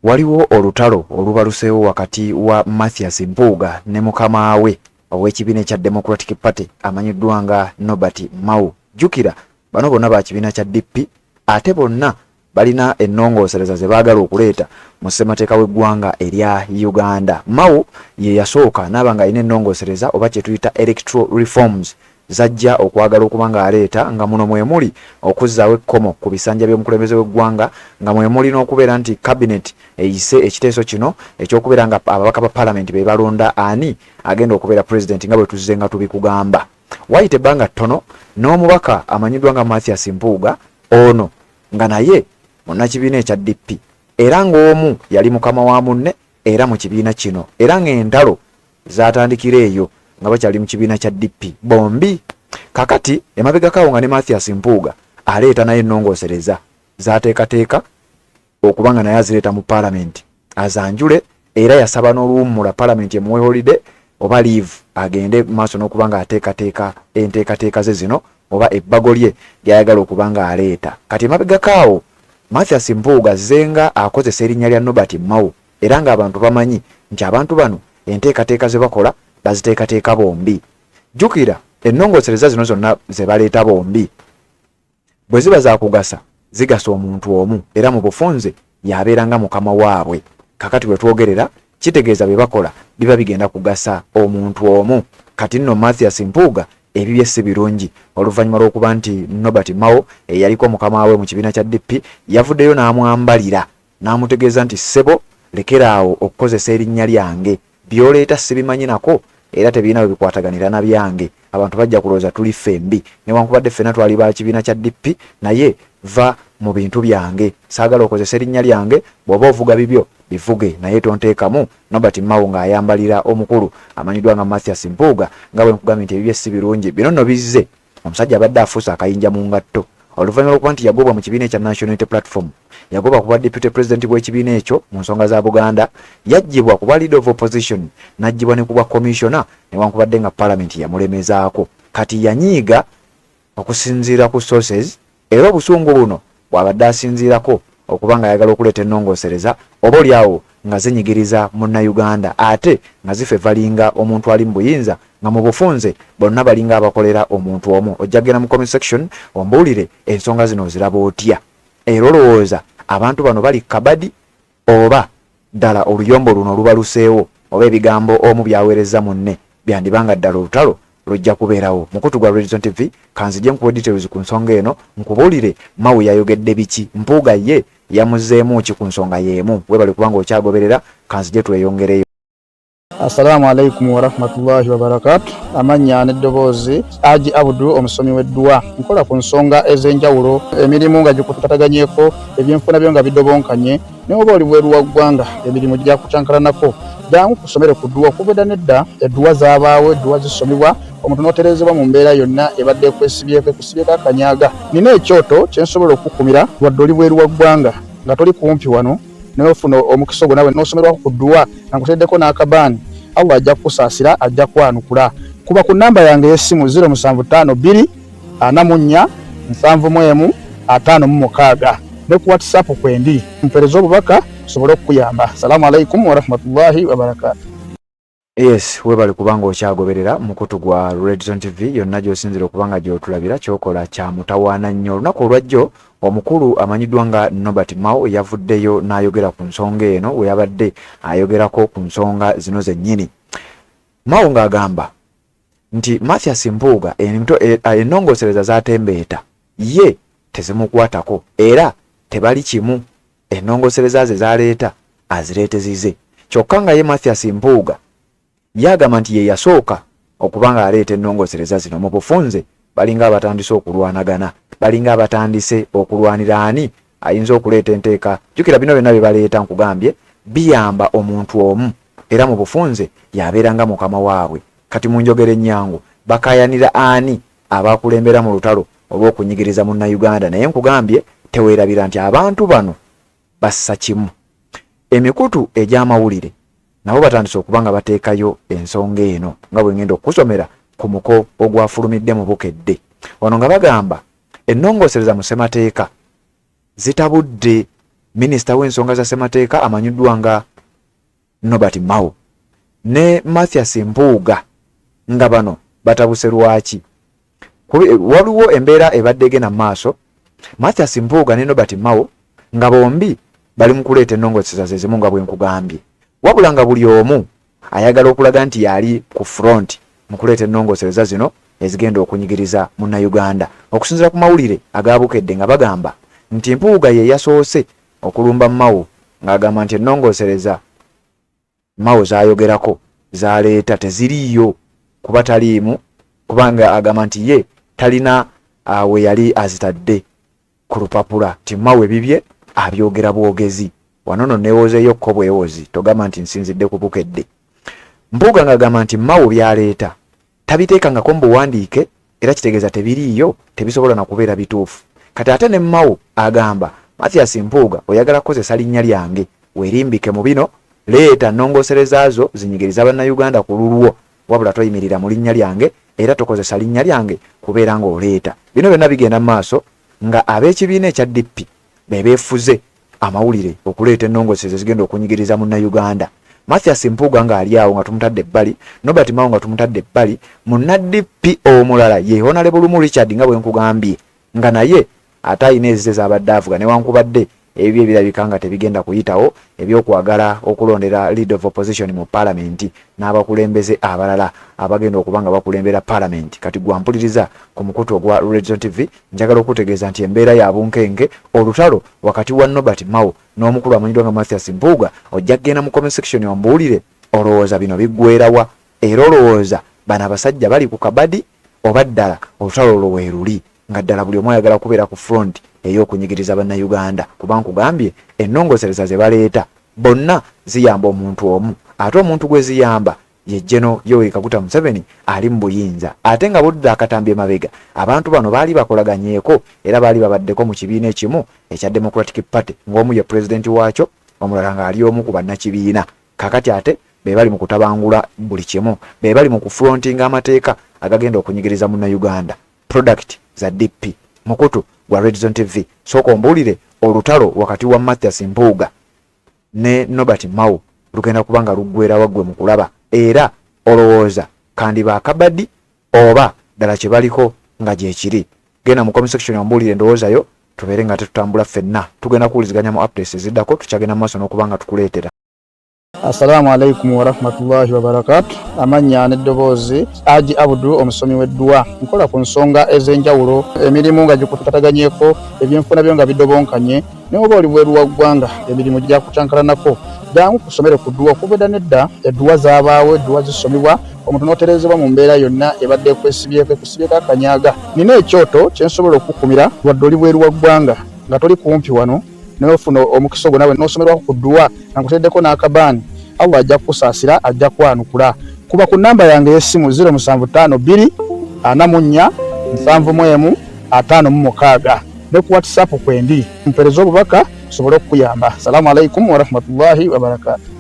Waliwo olutalo olubaluseewo wakati wa Mathias Mpuuga ne mukama we ow'ekibiina ekya Democratic Party amanyiddwa nga Norbert Mao. Jjukira bano bonna ba kibiina kya DP ate bonna balina ennongoosereza ze baagala okuleeta mu ssemateeka w'eggwanga erya Uganda. Mao ye yasooka n'aba ng'alina ennongoosereza oba kye tuyita electoral reforms z'ajja okwagala okuba ng'aleeta nga muno mwe muli okuzzaawo ekkomo ku bisanja by'omukulembeze w'eggwanga nga mwe muli n'okubeera nti cabinet eyise ekiteeso kino eky'okubeera nga ababaka ba palamenti be balonda ani agenda okubeera pulezidenti nga bwe tuzze nga tubikugamba. Wayita ebbanga ttono n'omubaka amanyiddwa nga Mathias Mpuuga ono nga naye munnakibiina ekya DP era ng'omu yali mukama wa munne era mu kibiina kino era ng'entalo zaatandikira eyo nga bakyali mu kibiina kya DP bombi. Kakati emabegako awo nga ne Mathias Mpuuga aleeta naye ennongoosereza z'ateekateeka okuba nga naye azireeta mu palamenti azanjule era yasaba n'oluwummula palamenti emuwe holiday oba leave agende maaso n'okuba nga ateekateeka enteekateeka ze zino oba ebbago lye ly'ayagala okuba nga aleeta. Kati emabegako awo Mathias Mpuuga azze nga akozesa erinnya lya Norbert Mao era ng'abantu bamanyi nti abantu bano enteekateeka ze bakola baziteekateeka bombi. Jjukira ennongoosereza zino zonna ze baleeta bombi bwe ziba za kugasa zigasa omuntu omu era mu bufunze y'abeera nga mukama waabwe. Kakati we twogerera kitegeeza bye bakola biba bigenda kugasa omuntu omu. Kati nno Mathias Mpuuga ebibye si birungi oluvannyuma lw'okuba nti Norbert Mao eyaliko mukama we mu kibiina kya DP yavuddeyo n'amwambalira n'amutegeeza nti ssebo lekera awo okukozesa erinnya lyange, by'oleeta sibimanyi nako era tebirina we bikwataganira na byange, abantu bajja kulowooza tuli ffembi newankubadde ffenna twali ba kibiina kya DP naye va mu bintu byange, saagala okozese erinnya lyange, bw'oba ovuga bibyo bivuge naye tonteekamu. Norbert Mao ng'ayambalira omukulu amanyiddwa nga Mathias Mpuuga nga bwe nkugambye nti ebibye si birungi. Bino nno bizze Omusajja abadde afuuse akayinja mu ngatto oluvannyuma lw'okuba nti yagobwa mu kibiina ekya National Unity Platform, yagobwa ku bwa Deputy President bw'ekibiina ekyo mu nsonga za Buganda, yaggyibwa ku bwa Leader of Opposition n'aggyibwa ne ku bwa Commissioner newankubadde nga Palamenti yamulemezaako. Kati yanyiiga okusinziira ku sources era obusungu buno bw'abadde asinziirako okuba ng'ayagala okuleeta ennongoosereza oba oli awo nga zinyigiriza Munnayuganda ate nga zifevalinga omuntu ali mu buyinza nga mu bufunze bonna balinga abakolera omuntu omu. Ojja kugenda mu comment section ombuulire ensonga zino oziraba otya era olowooza abantu bano bali kabadi oba ddala oluyombo luno olubaluseewo oba ebigambo omu by'aweerezza munne byandiba nga ddala olutalo lujja kubeerawo. Mukutu gwa Redizone TV, kanzije nkuwe details ku nsonga eno nkubuulire Mao yayogedde biki, Mpuuga ye yamuzzeemu ki ku nsonga y'emu. Weebale kuba ng'okyagoberera, kanzije tweyongereyo. Assalamu alaikum warahmatullahi wabarakatu. Amannya n'eddoboozi Aji Abdu, omusomi w'edduwa. Nkola ku nsonga ez'enjawulo, emirimu nga gikutataganyeko, ebyenfuna byo nga bidobonkanye, ne oba oli bweru wa ggwanga emirimu gyakucankalanako, jangu kusomere ku dduwa. Okuva edda n'edda edduwa zaabaawo, edduwa zisomibwa omuntu n'otereezebwa mu mbeera yonna ebadde ekwesibyeko, ekusibyeko akanyaga. Nina ekyoto kye nsobola okukukumira wadde oli bweru wa ggwanga nga toli kumpi wano, naye ofuna omukisa ogwo nawe n'osomerwako ku dduwa nga nkuteeddeko n'akabaani. Allah ajja kukusaasira, ajja kwanukula. Kuba ku nnamba yange ey'essimu 0752 44 71 56 ne ku WhatsApp kwendi, mpeereza obubaka nsobole okukuyamba. Salaamu alaikum warahmatullahi wabarakaatu. Yes, webale kubanga okyagoberera mukutu gwa Redzone TV yonna gy'osinzira okuba nga gy'otulabira kyokola kya mutawaana nnyo. Olunaku olwajjo omukulu amanyiddwa nga Norbert Mao yavuddeyo n'ayogera ku nsonga eno we yabadde ayogerako ku nsonga zino zennyini. Mao ng'agamba nti Mathias Mpuuga ennongoosereza z'atembeeta ye tezimukwatako era tebali kimu ennongoosereza ze z'aleeta azireete zize kyokka nga ye Mathias Mpuuga ye agamba nti ye yasooka okuba ng'aleeta ennongoosereza zino mu bufunze balinga abatandise okulwanagana balinga abatandise okulwanira ani ayinza okuleeta enteeka jjukira bino byonna bye baleeta nkugambye biyamba omuntu omu era mu bufunze y'abeera nga mukama waabwe kati mu njogera ennyangu bakaayanira ani abakulembera mu lutalo olw'okunyigiriza Munnayuganda naye nkugambye teweerabira nti abantu bano bassa kimu. Emikutu egy'amawulire nabo batandise okuba nga bateekayo ensonga eno nga bwe ngenda okukusomera ku muko ogwafulumidde mu Bukedde wano nga bagamba ennongoosereza mu ssemateeka zitabudde. Minisita w'ensonga za ssemateeka amanyiddwa nga Norbert Mao ne Mathias Mpuuga nga bano batabuse lwaki? Waliwo embeera ebadde egenda mu maaso, Mathias Mpuuga ne Norbert Mao nga bombi bali mu kuleeta ennongoosereza ze zimu nga bwe nkugambye, wabula nga buli omu ayagala okulaga nti y'ali ku front mu kuleeta ennongoosereza zino ezigenda okunyigiriza Munnayuganda. Okusinziira ku mawulire aga Bukedde nga bagamba nti Mpuuga ye yasoose okulumba Mao ng'agamba nti ennongoosereza Mao z'ayogerako z'aleeta teziriiyo kuba taliimu kubanga agamba nti ye talina we yali azitadde ku lupapula nti Mao ebibye abyogera bwogezi. Wano no neewozeeyo kko bwewozi togamba nti nsinzidde ku Bukedde. Mpuuga ng'agamba nti Mao by'aleeta tabiteekangako mu buwandiike era kitegeeza tebiriiyo tebisobola na kubeera bituufu. Kati ate ne Mao agamba Mathias Mpuuga oyagala kukozesa linnya lyange weerimbike mu bino, leeta nnongoosereza zo zinyigiriza Bannayuganda ku lulwo wabula toyimirira mu linnya lyange era tokozesa linnya lyange kubeera ng'oleeta. Bino byonna bigenda mu maaso nga ab'ekibiina ekya DP be beefuze amawulire okuleeta ennongoosereza ezigenda okunyigiriza Munnayuganda. Mathias Mpuuga ng'ali awo nga tumutadde ebbali, Norbert Mao nga tumutadde ebbali, munna DP omulala ye Honalebo Lumu Richard nga bwe nkugambye nga naye ate alina ezize z'abadde avuga newankubadde ebibye birabika nga tebigenda kuyitawo eby'okwagala okulondera leader of opposition mu palamenti n'abakulembeze abalala abagenda okuba nga bakulembera palamenti. Kati gwe ampuliriza ku mukutu ogwa Red Zone TV njagala okukutegeeza nti embeera ya bunkenke, olutalo wakati wa Norbert Mao n'omukulu amanyiddwa nga Mathias Mpuuga. Ojja kugenda mu comment section ombuulire olowooza bino biggweera wa era olowooza bano abasajja bali ku kabadi oba ddala olutalo olwo weeruli nga ddala buli omu ayagala kubeera ku front ey'okunyigiriza Bannayuganda kuba nkugambye ennongoosereza ze baleeta bonna ziyamba omuntu omu ate omuntu gwe ziyamba ye General Yoweri Kaguta Museveni ali mu buyinza ate nga bw'odda akatambi emabega abantu bano baali bakolaganyeeko era baali babaddeko mu kibiina ekimu ekya Democratic Party ng'omu ye pulezidenti waakyo omulala ng'ali omu ku bannakibiina. Kaakati ate be bali mu kutabangula buli kimu, be bali mu kufulontinga amateeka agagenda okunyigiriza Munnayuganda. Product za DP. Mukutu gwa Red Zone TV. Sooka ombuulire olutalo wakati wa Mathias Mpuuga ne Norbert Mao lugenda kuba nga luggwerawa ggwe mu kulaba era olowooza kandiba akabadi oba ddala kye baliko nga gyekiri. Genda mu comment section ombuulire endowooza yo tubeere nga tetutambula ffenna. Tugenda kuwuliziganya mu updates eziddako tukyagenda mu maaso n'okuba nga tukuleetera. Assalamu alaikum warahmatullahi wabarakatu. Amannya n'eddoboozi Aji Abdu, omusomi w'edduwa. Nkola ku nsonga ez'enjawulo, emirimu nga gikutataganyeko, ebyenfuna byo nga bidobonkanye, ne oba oli bweru wa ggwanga emirimu gyakucankalanako. Jangu kusomere ku dduwa. Okuva edda n'edda edduwa zaabaawo, edduwa zisomibwa omuntu n'otereezebwa mu mbeera yonna ebadde ekwesibyeko, ekusibyeko akanyaga. Nina ekyoto kye nsobola okukukumira wadde oli bweru wa ggwanga nga toli kumpi wano n'ofuna omukisa ogwo nawe n'osomerwako ku dduwa nga nkuteereddeko n'akabaani, Allah ajja kukusaasira, ajja kwanukula. Kuba ku nnamba yange ey'essimu 0752 44 71 56 ne ku WhatsApp kwendi, mpeereze obubaka nsobole okukuyamba. Salaamu alaikum warahmatullahi wabarakaatu.